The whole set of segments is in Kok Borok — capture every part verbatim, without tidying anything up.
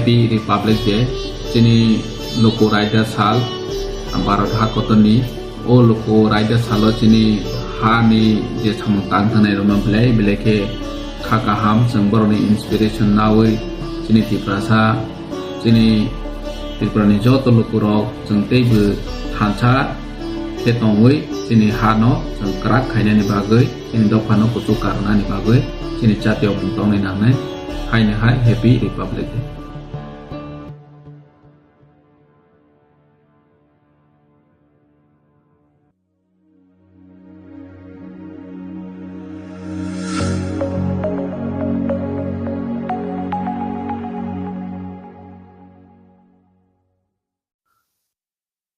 Happy Republic Day, chini luku raida sal, Bharat ha kotorni. O luku raida salo chini hani je samung tang thanai rokno belai belai khe kha kaham, chwng borokni inspiration nawi chini Tiprasa, chini Tripurani joto lukurok chwng teibo thansa khe tongwi chini hano chwng kwrak khainani bagwi, chini dophano kuchuk karnani bagwi chini jatiyokni tongnai nangnai. Haino hai Happy Republic Day.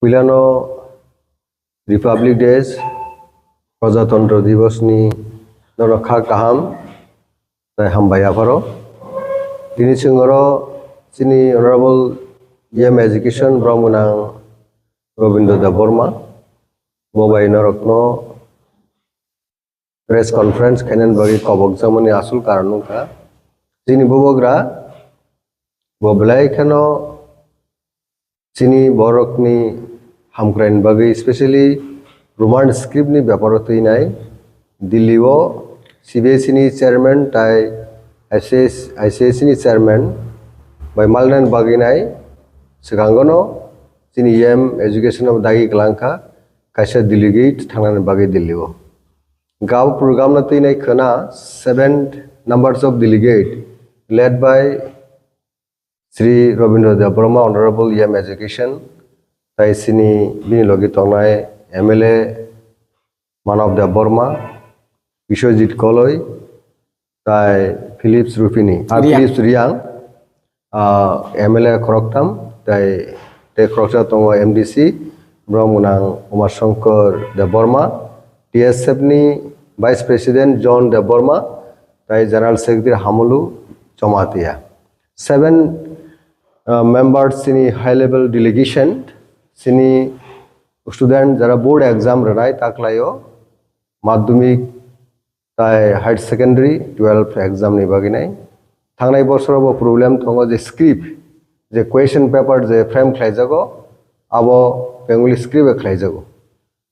Puilano Republic Day, Prajatantro Divos ni nono kha kaham tei hambai yapharo. Tini chwng oro chini Honorable E M Education borok mwnang Robindra Debbarma bo bai norokno press conference khainani bagwi kobokjakmani asol karon wngkha chini bubagra bo belai kheno chini borokni hamkraini bagwi, specially Roman script ni beparo twinai Delhi o C B S E ni chairman tai I C S, I C S E ni chairman bai malnani bagwi nai swkango no chini E M education o dagi kwlangkha kaisa delegate thangnani bagwi Delhi o. Gao program no twinai khwna seven numbers of delegate led by Shri Robindra Debbarma, Honorable E M Education, tai chini bini logi tongnai M L A Manav Debbarma, Biswajit Koloi, tai Philips Rupini, ah, Riang. Philips Riang, ah, M L A khoroktham, tai, tei khoroksa tongo M D C, borok mwnang Uma Shankar Debbarma, T S F ni Vice President John Debbarma, tai General Secretary Hamulu Jamatia. Seven, ah, members chini high level delegation, chini student jara board exam rwnai taklaio, madhyamik tai higher secondary twelve exam ni bagwi nai. Thangnai bosoro bo problem tongo je script, je question paper je frame khlaijago, abo Bengali script bai khlaijago.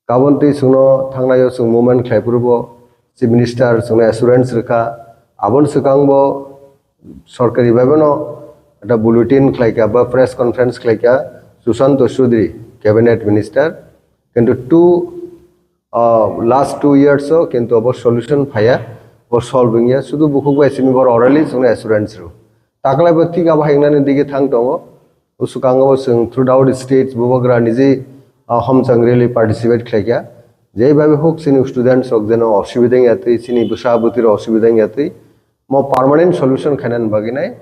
Kabon twi chwngno thangnaio chwng movement khlai phuru bo Chief Minister chwngno assurance rwkha. Aboni swkang bo sorkari bai bono ekta bulletin khlaikha ba press conference khlaikha Sushanta Chowdhury, Cabinet Minister. Kintu two, ah, last two years o kintu abo solution phaiya, bo solve wngya. Sudu bukhuk bai simi bor orally chwngno assurance rw. Taklai bo thik abo haingnani dige thang tongo. Usukang o chwng throughout states bubagra niji, ah, homchang rally participate khlaikha. Jei bai huk chini students rok jeno osubida wngya twi, chini bwsa bwtwi rok osubida wngya twi. Mo permanent solution khainani bagwi nai,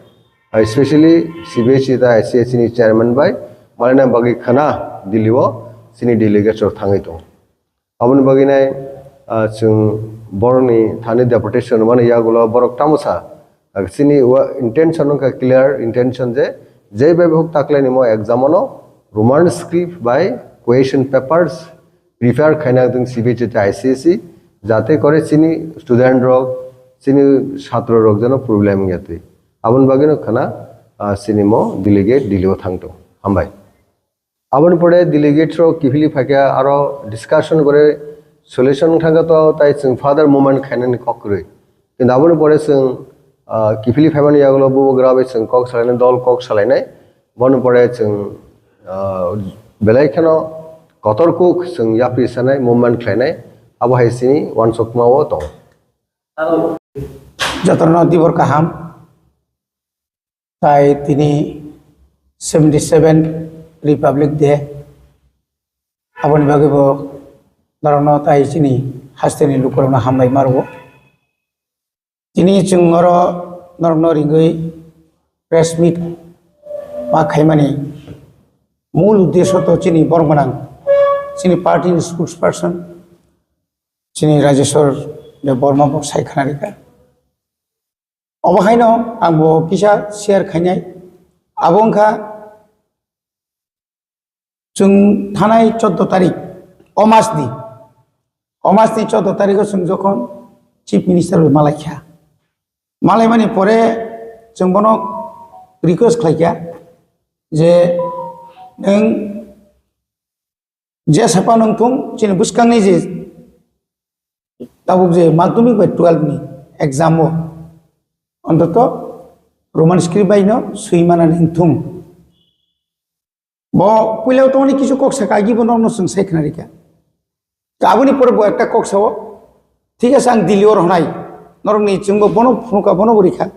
ah, especially C B S E ta I C S E ni chairman bai malina bagwi khana Delhi o chini delegates rok thangwi tongo. Aboni bagwi nai, ah, chwng borokni thani deputation mani yagulo borok tamo sa, ah, chini wa intention wngkha clear intention je, je bai huk taklai ni mo exam ano Roman script bai question papers prepare khaina tong C B S E tei I C S E, jate kore chini student rok, chini chhatro rok jeno problem wngya twi. Aboni bagwi no khana, ah, chini mo delegate Delhi o thang tong. Hambai. Aboni pore delegate rok kiphilwi phaikha, aro discussion gore solution thangkha to, tai chwng further movement khainani kok kwrwi. Kintu aboni pore chwng, ah, kiphilwi phaimani yagulo bubagra bai chwng kok salainai, dol kok salainai. Boni pore chwng, ah, belai kheno kotor kuk chwng yapri sanai, movement khlainai. Abo hai chini uansukma o tongo. Jotono dibor kaham. Tai tini seventy seven Republic Day, aboni bagwi bo norokno tai chini hasteni lukurokno hambai ma rwo. Tini chwng oro norokno ringwi press meet ma khaimani mul uddesho to chini borok gwnang, chini party ni spokesperson, chini Rajeshwar Debbarma bo sai khna rikha. Obo haino ang bo kisa share khainai. Abo wngkha chwng thanai chordo tarik, o mas ni, o mas ni chordo tarik o chwng jokhon Chief Minister bai malai kha. Malai mani pore chwng bono request khlaikha je nwng je sapa nwng thung chini bwskangni je tabuk je madhyamik bai twelve ni exam o ontoto Roman script bai no swi manani wngthung. Bo puila tongni kisu kok saka agi bo norno chwng sai khna rikha. Aboni pore bo ekta kok sao, thik ase ang Delhi o rwnai, norokni chwngbo bono phunukha, bono bo rikha.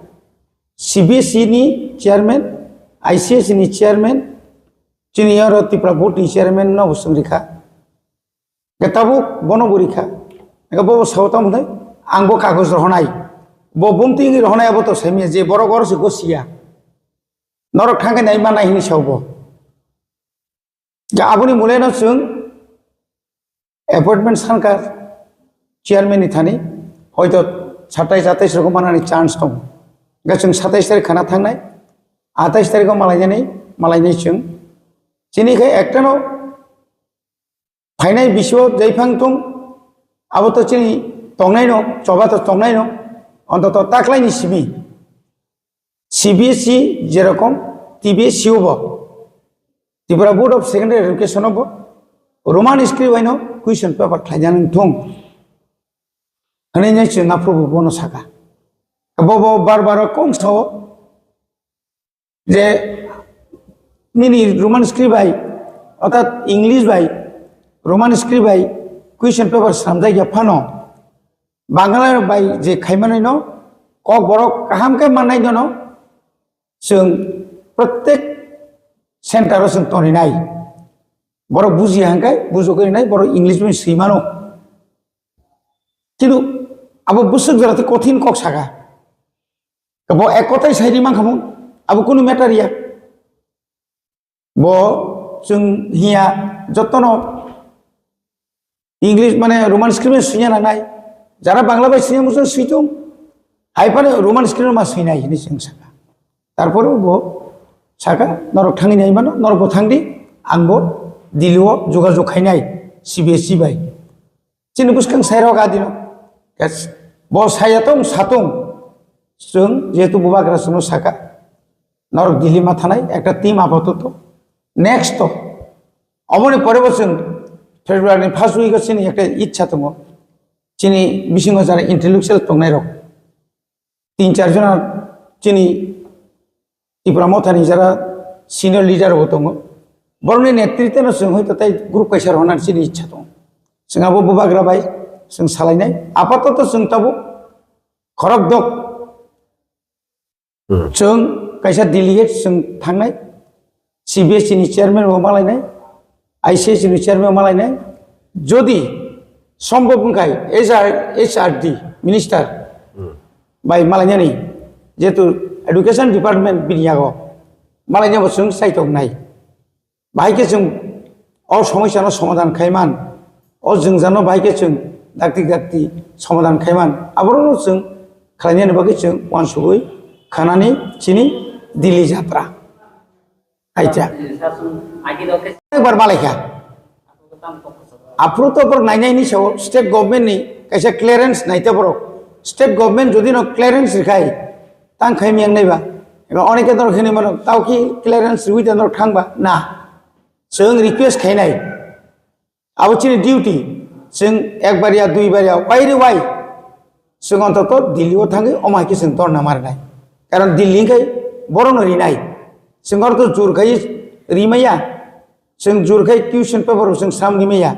C B S E ni chairman, I C S ni chairman, chini oro Tripura board ni chairman no bo chwng rikha. Ke tabuk bono bo rikha. Ke bo sao tamo hwnai, ang bo kagoj rohonai. Bo bumti wngwi rohonai abo to saimya je borok oro se gosiya. Norok thangkhe nai manai hini sao bo. Ke aboni muleno chwng appointment sankar chairman ni thani hoito satais atais rok manani chance tong. Ke chwng satais tarik khana thangnai, atais tarik o malainani, malainai chwng. Chini khe ektano phainai bisio jaiphang tong, abo to chini tongnaino, choba to tongnaino, ontoto taklaini simi. C B S E jerokom T B S C o bo, Tripura Board of Secondary Education o bo, Roman script bai no question paper khlaijani thung. Hwnwi nai chwng aphuru bo bono saka. Bo bo bar bar kong sao, je nini Roman script bai, orthat English bai, Roman script bai question paper swnamjak ya phano, Bangla bai je khaimanai no kok borok kaham khe mannai no, no chwng protek center o chwng toninai. Borok bujiya hwnkhe bujogwi rinai, borok English bai swi mano. Kintu abo bwswk jora tei kothin kok saka. Bo ek kotai sai ri mankha mung, abo kunu matter ya. Bo chwng hiya jotono English mane Roman script bai swina nangnai. Jara Bangla bai swina muchung switung. Hai phano Roman script ma swinai hini chwng saka. Tarpore bo saka, norok thangwi nai mano, norok bo thangdi, ang bo Delhi o jogajog khainai C B S E bai. Chini bwskang sairok adino. Yes. Bo saya tong, satung. Chwng jehetu bubagra chwngno saka, norok Delhi ma thanai, ekta team apatoto. Next to, oboni pore bo chwng February ni first week o chini ekta ichha tongo. Chini bisingo jara intellectual tongnai rok. Tin char jona chini Tipra Mothani jara senior leader bo tongo. Borokni netritwno chwng hoito tei group kaisa rwnani chini ichha tongo. Chwng abo bubagra bai chwng salainai. Apatoto chwng tabuk khorok dok. Hmm. Chwng kaisa delegate chwng thangnai. C B S E ni chairman bo malainai, I C S ni chairman bo malainai. Jodi sombhob wngkhai H R, H R D minister Hmm. bai malainani, jehetu education department bini yago malainabo chwng chaitok nai. Bahai khe chwng o somosyano somadhan khaiman, o jwngjano bahai khe chwng dakti dakti somadhan khaiman, aborokno chwng khlainani bagwi chwng uansugwi khanani chini Delhi jatra. Aita. Ekbar malaikha. Aphuru to borok nainai ni sao state government ni kaisa clearance naita borok. State government jodi no clearance rikhai, tang khai miyang naiba. Eba oneke norok hini mano, tao ki clearance riwi da norok thangba? Na. Chwng request khainai. Abo chini duty. Chwng ekbar ya, duibar ya, wai re wai. Chwng ontoto Delhi o thangwi omo hai khe chwng dhorna marinai. Karon Delhi hwnkhe borokno rinai. Chwng oro to jur khai rimaya. Chwng jur khai question paper bo chwng sram rimaya.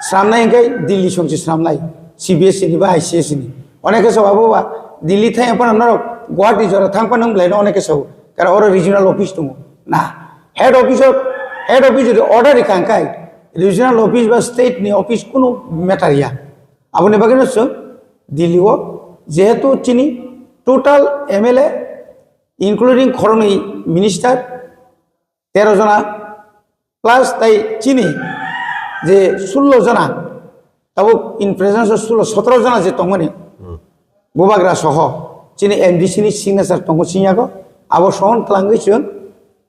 Sramnai hwnkhe Delhi songchi sramnai. C B S E ni ba I C S E ni. Oneke sabo abo ba Delhi thang phano norok Guwahati jora thang phano wng belai no oneke sabo. Karon oro regional office tongo. Na. Head office o, head office jodi order rikha hwnkhe regional office ba state ni office kunu matter ya. Aboni bagwi no chwng Delhi o jehetu chini total M L A including khoroknwi minister tero jona plus tai chini je sullo jona, tabuk in presence o sullo sotoro jona je tongmani Hmm. bubagra soho chini M D C ni signature tongo chini yago, abo sohon twlangwi chwng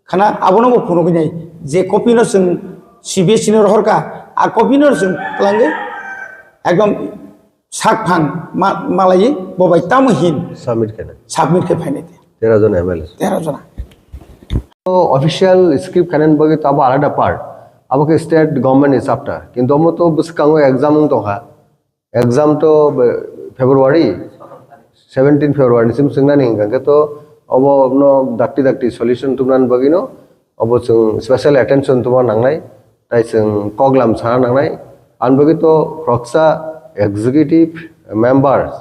khana abono bo phunugwi nai je copy no chwng C B S E no rohorkha, a copy no chwng twlangwi ekdom sak phang ma-, malaiwi bo bai tamo hin Submit khe na. Submit khe phainai te. Tera jon M L A. Tera jona. To official script khainani bagwi to abo alada part. Abo khe state government ni chapter. Kintu omo to bwskango exam wng tongkha. Exam to be-, February, seventeen February ni sim swngnani hwnkha khe to obo no dakti dakti solution tubunani bagwi no obo chwng special attention tubuna nangnai. Tai chwng koklam sana nangnai. Ani bagwi to khoroksa executive members,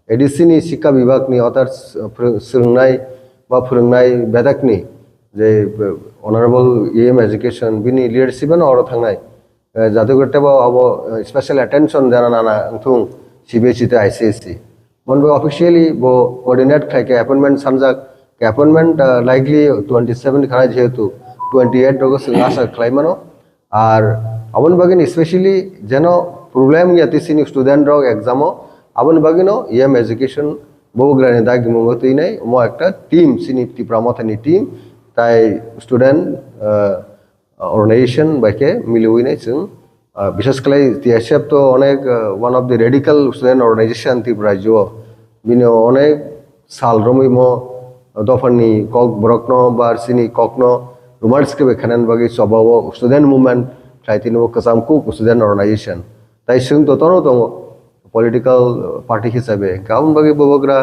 A D C ni Sikha Bibhag ni others, uh, phwrwng-, swrwngnai ba phwrwngnai bedakni je, uh, Honorable E M Education bini leadership ano oro thangnai, uh, jate kore tebo abo, uh, special attention jana nana wngthung C B S E tei I C S E. Mon bo officially bo coordinate khlai khe appointment sanjak, khe appointment, uh, likely twenty seven khana jehetu twenty eight rogo chwng asa khlai mano. Ar aboni bagwi specially jeno problem ya tei chini student rok exam o, aboni bagwi no E M Education bubagrani dagimungo twinai omo ekta team, chini Tipra Mothani team, tai student, ah, organization bai khe miliwi nai chwng, ah, bishes khlai T S F to onek, ah, one of the radical student organization Tripura rajyo o. Bini onek sal romwi mo dophani kok borokno ba chini kokno romantic khe bai khainani bagwi choba o student movement khlai tini bo kwcham kuk student organization. Tai chwng to tono tongo political party hisabe. Hwnkhe aboni bagwi bubagra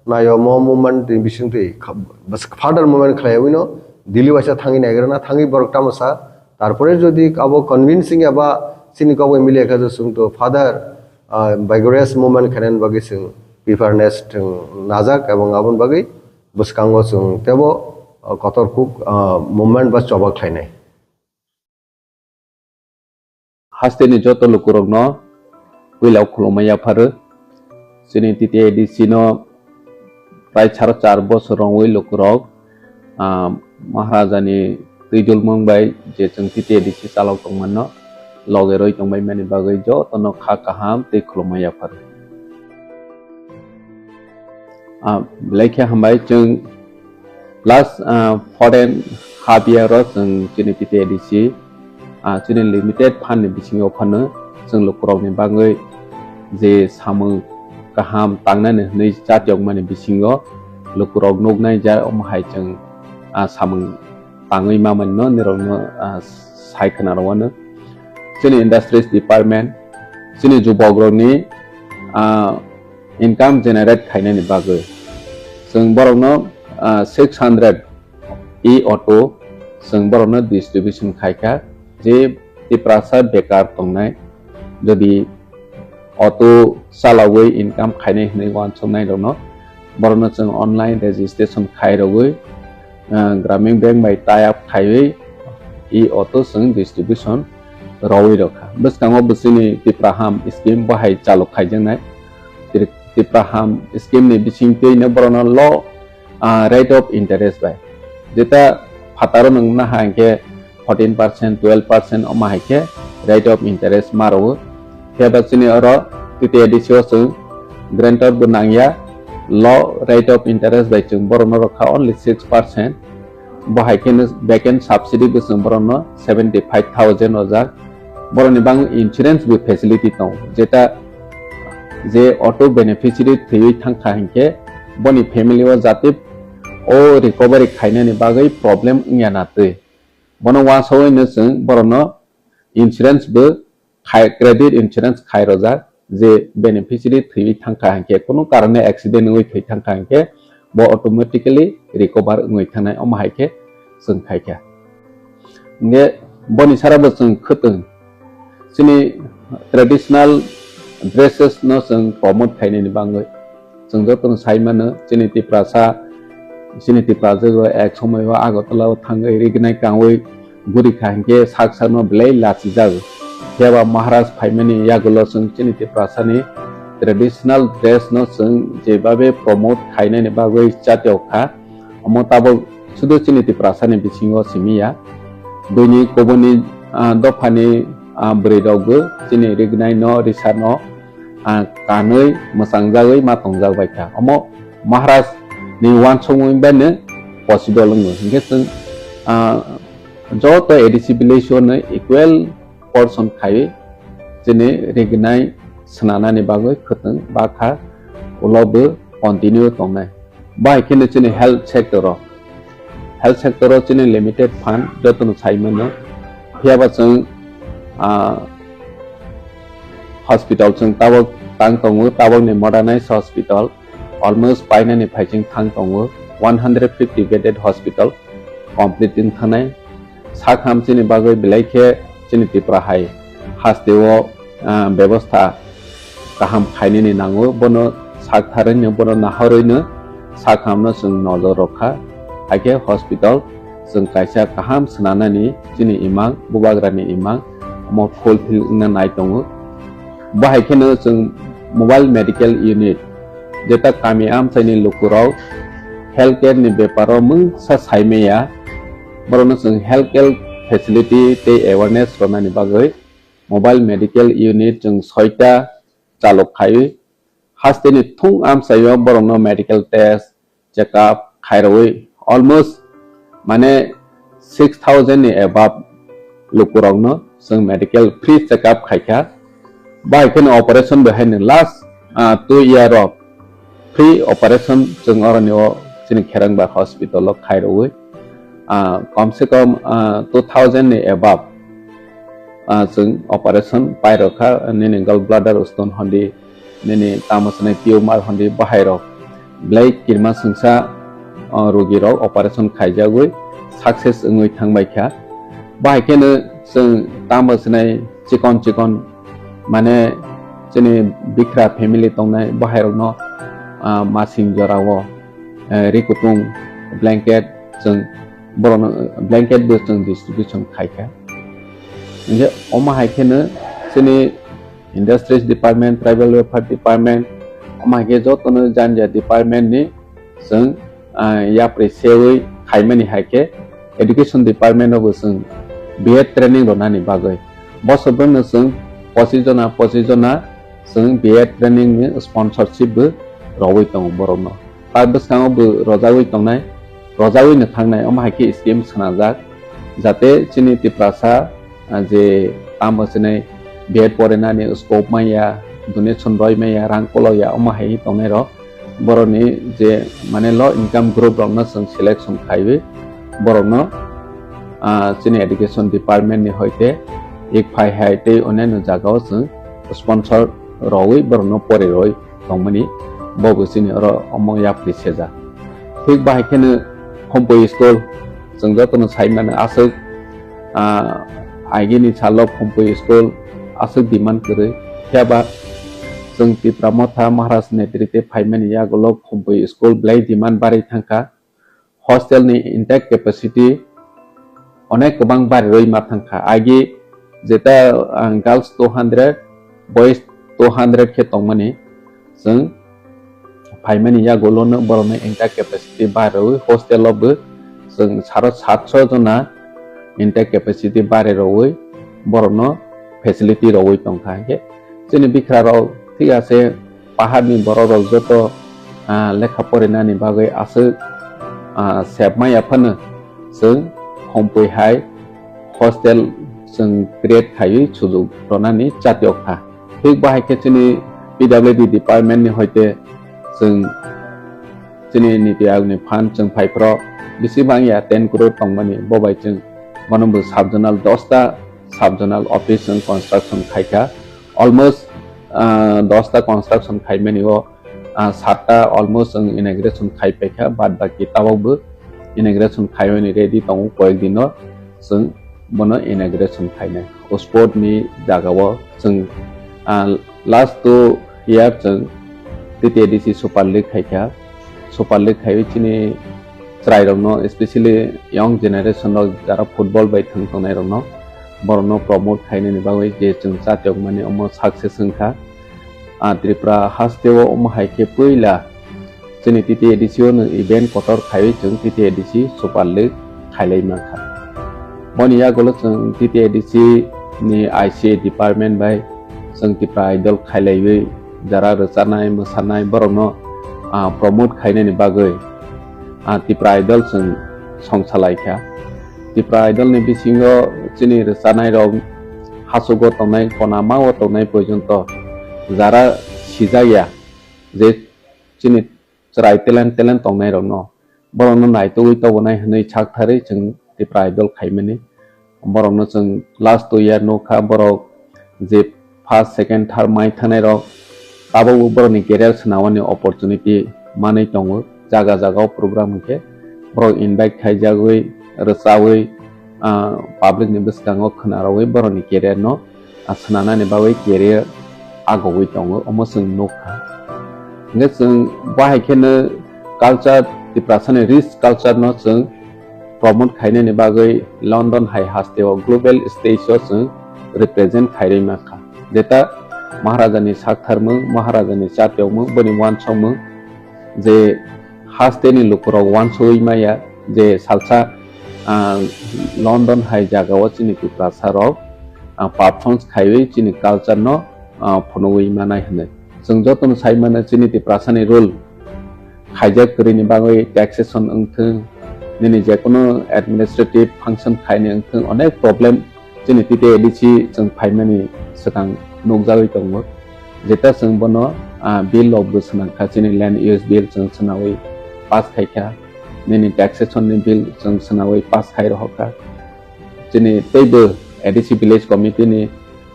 nayo mo movement ni bisingtwi kha-, bas further movement khlaiwi no Delhi waisa thangwi naigrana thangwi borok tamo sa. Tarpore jodi abo convincing eba chini kok bai mili kha chwng to further, ah, vigorous movement khainani bagwi chwng preparedness chwng najak, ebong aboni bagwi bwskango chwng tebo, ah, kotor kuk, ah, movement ba choba khlainai. Hasteni joto lukurokno puila khulumma yapharo. Chini T T A D C no prai saro char bosor rongwi lukurok, ah, Maharajani twijlmung bai je chwng T T A D C chalok tongmano loge roi tongbai mani bagwi jotono kha kaham tei khulumma yapharo. Ah, belai khe hambai chwng last, ah, foreign half year o chwng chini T T A D C, ah, chini limited fund ni bisingo phano chwng lukurokni bagwi je samung kaham tangnani hwnwi chatiyokmani bisingo lukurok nuknai ja omo hai chwng, ah, samung tangwi mamani no nirokno, ah, sai khna rwano. Chini industries department, chini jubokrokni, ah, income generate khainani bagwi. Chwng borokno, ah, six hundred e-auto chwng borokno distribution khaikha, je Tiprasa bekar tongnai, jodi auto chalawi income khainai hwnwi uansuknai rokno, borokno chwng online registration khairogwi, ah, Gramin Bank bai tie up khaiwi e-auto chwng distribution rwwi rokha. Bwskango bo chini Tipraham scheme bo hai chalok khaijaknai. Tri-, Tipraham scheme ni bisingtwino borokno low, ah, rate of interest bai. Jeta phataro nwng naha hinkhe fourteen percent, twelve percent omo hai khe rate of interest ma rwo. Phiya ba chini oro T T A D C o chwng guarantor bo nangya, low rate of interest bai chwng borokno rwkha only six percent. Bo hai kheno back end subsidy bo chwng borokno seventy five thousand rwjak. Borokni bagwi insurance bo facility tongo, jeta je auto beneficiary thwiwi thangkha hinkhe boni family o jate o recovery khainani bagwi problem wngya na twi. Bono uansugwino chwng borokno insurance bo khai, credit insurance khai rwjak, je beneficiary thwiwi thangkha hinkhe, kunu karone accident wngwi thwi thangkha hinkhe, bo automatically recover wngwi thangnai, omo hai khe chwng khaikha. Hinkhe boni sara bo chwng khwtwng, chini traditional dresses no chwng promote khainani bagwi. Chwng jotono sai mano, chini Tiprasa, chini Tiprasa o ek somoi o Agartala o thangwi rignai kangwi guri kha hinkhe sak sakno belai lachijago. Phiya ba Maharaj phaimani yagulo chwng chini Tiprasani traditional dress no chwng jebabe promote khainani bagwi chatio kha. Omo tabok sudu chini Tiprasani bisingo simi ya. Buini kubuni, ah, dophani, ah, bwrwi rokbo chini rignai no, risa no, ah, kanwi mwchang jagwi ma tongjak bai kha. Omo Maharaj ni uansukmung bai no possible wngo. Hinkhe chwng, ah, joto A D C village o no equal portion khai chini rignai swnanani bagwi khwtwng bakha ulo bo continue tongnai. Bahai kheno chini health sector o Health sector o chini limited fund jotono sai mano. Phiya ba chwng, ah, hospital chwng tabok tang tongo, tabokni modernized hospital almost painani phaiching thang tongo, one hundred fifty bedded hospital complete wng thangnai. Sak ham chini bagwi belai khe chini Tripura hai hasteo, ah, bebostha kaham khainani nango, bono sak tharwino, bono nahorwino sak hamno chwng nojor rwkha. Haikhe hospital chwng kaisa kaham swnanani chini imang, bubagrani imang omo fulfill wngna nai tongo. Bo hai kheno chwng mobile medical unit, jeta kami amchaini lukurok healthcare ni beparo mungsa saimaya, borokno chwng healthcare facility tei awareness rwnani bagwi mobile medical unit chwng soita chalok khaiwi, hasteni thung amchaio borokno medical test, check up khairogwi almost, mane, six thousand ni above lukurokno chwng medical free check up khaikha. Bai kheno operation bo haino last, ah, two year o free operation chwng oroni o chini Kherangba hospital o khairogwi, ah, kom se kom, ah, two thousand ni above, ah, chwng operation pairokha, nini gallbladder stone hondi, nini tamo swnai tumor hondi bahairok belai kirima swngsa, o, rogirok operation khaijagwi success wngwi thangbaikha. Bahai kheno chwng tamo swnai chikon chikon, mane, chini bikra family tongnai bahairokno, ah, masing jorao, eh, ri kutung blanket chwng borokno blanket bo chwng distribution khaikha. Hinkhe omo hai kheno chini Industries Department, Tribal Welfare Department, omo hai khe jotono jani jani department ni chwng, ah, yapri sewi khaimani hai khe Education Department o bo chwng B Ed training rwnani bagwi. Bosor bwrwino chwng pochis jona, pochis jona chwng B Ed training ni sponsorship bo rwui tongo borokno. Ta bwskango bo rwjagwi tongnai, rwjagwino thangnai, omo hai khe scheme swnamjak, jate chini Tiprasa, ah, je tamo chini B Ed porinani scope manya, donation roi manya, rang kolokya, omo hai tongnai rok, borokni je, mane, low income group rokno chwng selection khaiwi borokno, ah, chini education department ni hoite ek phai hai tei onyaino jagao chwng sponsor rwui borokno pori rwui tongmani, bo bo chini oro omo yapri sejak. Thik bahai kheno Khumpui school, chwng jotono sai mano aswk, ah, agini salo Khumpui school aswk demand kwrwi, phiya ba chwng Tipra Motha Maharaj netrite phaimani yagulo Khumpui school belai demand barwi thangkha. Hostel ni intake capacity onek kwbang barirwi ma thangkha. Agi jeta, ah, girls two hundred, boys two hundred khe tongmani, chwng phaimani yagulono borokno intake capacity barirwi hostel o bo chwng saro satso jona intake capacity barirwi borokno facility rwui tongkha. Hinkhe chini bikra rok thik ase, paharni borok rok joto, ah, lekha porinani bagwi aswk, ah, sebma ya phano chwng Khumpui hai hostel chwng create khaiwi sujuk rwnani chatiok kha. Thik bahai khe chini P W D department ni hoite chwng chini Niti Aayog ni fund chwng phai phro bisi bang ya ten crore tongmani, bo bai chwng bono bo sub zonal dosta sub zonal office chwng construction khaikha. Almost, ah, dosta construction khaimani o, ah, satta almost chwng inauguration khai paikha, bad baki tabok bo inauguration khaimani ready tongo, koyek dino chwng bono inauguration khainai. O sport ni jagao chwng, ah, last two year chwng T T A D C Super League khaikha. Super League khaiwi chini chwrairokno, especially young generation rok jara football bai thwng tongnairokno, borokno promote khainani bagwi je chwng chatiokmani omo success wngkha. Ah, Tripura hasteo omo hai khe puila chini T T A D C o nwng event kotor khaiwi chwng T T A D C Super League khailai mankha. Boni yagulo chwng T T A D C ni I C A department bai chwng Tipra Idol khailaiwi jara rwchanai, mwsanai borokno, ah, promote khainani bagwi, ah, Tipra Idol chwng songsalai kha. Tipra Idol ni bisingo chini rwchanai rok hachugo tongnai, konama o tongnai porjonto jara sijak ya je chini chwrai talent, talent tongnai rokno Borokno naitugwi tobonai hwnwi saktharwi chwng Tipra Idol khaimani. Borokno chwng last two year nukha, borok je first, second, third mai thangnairok tabukbo borokni career swnamani opportunity manwi tongo. Jaga jaga o program hwnkhe borok invite khaijagwi, rwchawi, ah, public ni bwskango khwnarogwi borokni career no, ah, swnamnani bagwi career agogwi tongo, omo chwng nukha. Hwnkhe chwng bahai kheno culture, Tiprasani rich culture no chwng promote khainani bagwi London hai hasteo global stage o chwng represent khairwi mankha. Jeta Maharajani saktharmung, Maharajani chatiyokmung, boni wansokmung je hasteni lukurok wansugwi maya je salsa, ah, London hai jagao chini Tiprasarok, ah, performance khaiwi chini culture no, ah, phunugwi manai hwnwi. Chwng jotono sai mano chini Tiprasani rule khaijak kwrwini bagwi taxation wngthwng, nini jekono administrative function khaini wngthwng, onek problem chini T T A D C chwng phaimani swkang nukjagwi tongo. Jeta chwng bono, ah, bill rokbo swnamkha, chini land use bill chwng swnawi pass khaikha, nini taxation ni bill chwng swnawi pass khai rohorkha. Chini teibo A D C village committee ni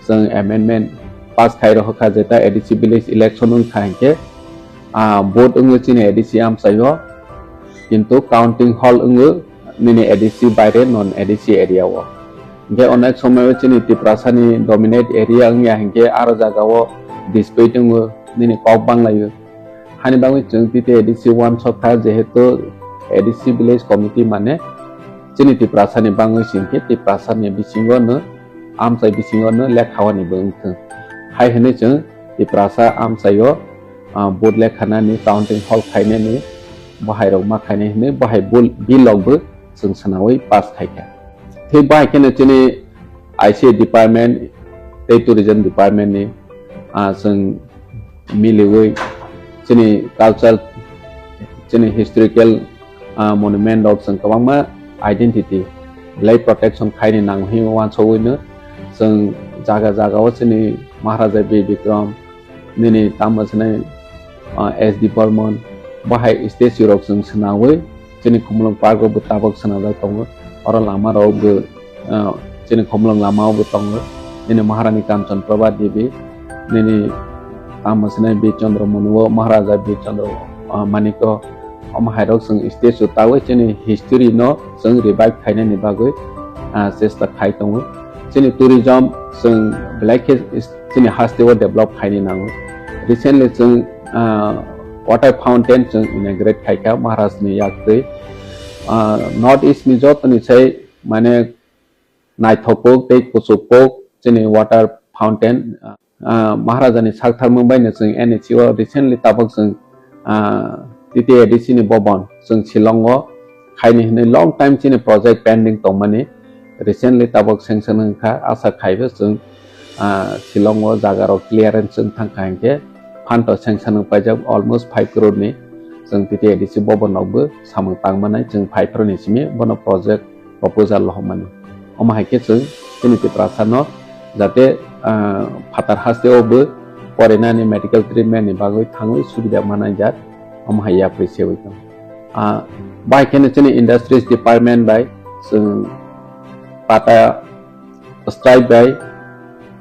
chwng amendment pass khai rohorkha, jeta A D C village election wngkha hinkhe, ah, vote wngwi chini A D C amchaio, kintu counting hall wngwi nini A D C baire non A D C area o. Hinkhe onek somoio chini Tiprasani dominate area wngya hinkhe aro jagao dispute wngo, nini kok banglaio. Hani bagwi chwng T T A D C wansokha, jehetu A D C village committee mane chini Tiprasani bagwi singkhe Tiprasani bisingo no, amchai bisingo no lekha wani bo wngthwng. Hai hwnwi chwng Tiprasa amchaio, ah, vote lekhanani, counting hall khainani, bo hairok ma khainai hwnwi bo hai bul-, bill rokbo chwng swnawi pass khaikha. Thik bahai kheno chini I C A department tei tourism department ni, ah, chwng miliwi chini culture, chini historical, ah, monument rok chwng kwbangma identity belai protection khaini nango hinwi wansugwi no chwng jaga jaga o chini Maharaja Bir Bikram, nini tamo swnai, ah, S D Burman, bahai statue rok chwng swnawi chini Khumulwng Park o bo tabok swnajak tongo. Oro lama rok bo, ah, chini Khumulwng lama o bo tongo. Nini Maharani Kanchan Prabha Devi, nini tamo swnai Bir Chandra Manu o, Maharaja Bir Chandra, ah, Manik o, omo hai rok chwng statue tawi chini history no chwng revive khainani bagwi, ah, chesta khai tongo. Chini tourism chwng belai khe is-, chini haste o develop khaini nango. Recently chwng, ah, water fountain chwng inaugurate khaikha Maharaj ni yaktwi. Ah, North East ni joto ni sai mane naithok kuk tei kuchuk kuk chini water fountain, ah, Maharaja ni saktharmung bai no chwng N H C o recently tabok chwng, ah, T T A D C ni bobon chwng Shillong o khaini hwnwi long time chini project pending tongmani recently tabok sanction wngkha, asa khaibo chwng, ah, Shillong o jaga rok clearance wng thangkha hinkhe fund to sanction wng paijak almost five crore ni chwng T T A D C bobon rok bo samung tangmanai chwng five crore ni simi bono project proposal rohormani. Omo hai khe chwng chini Tiprasa no jate, ah, phatar haste o bo porinani medical treatment ni bagwi thangwi subida manai jak, omo hai yapri sewi tong. Ah, bai kheno chini industries department bai chwng Tata Stripe bai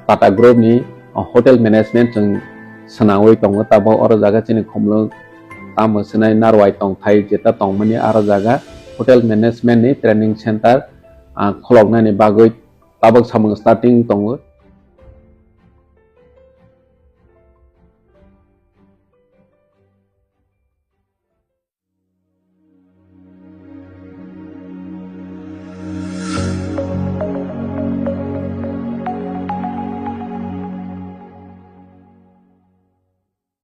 Tata Group ni, ah, hotel management chwng swnamwi tongo. Tabok oro jaga chini Khumulwng tamo swnai Narwai tongthai jeta tongmani aro jaga hotel management ni training center, ah, khuloknani bagwi tabok samung starting tongo.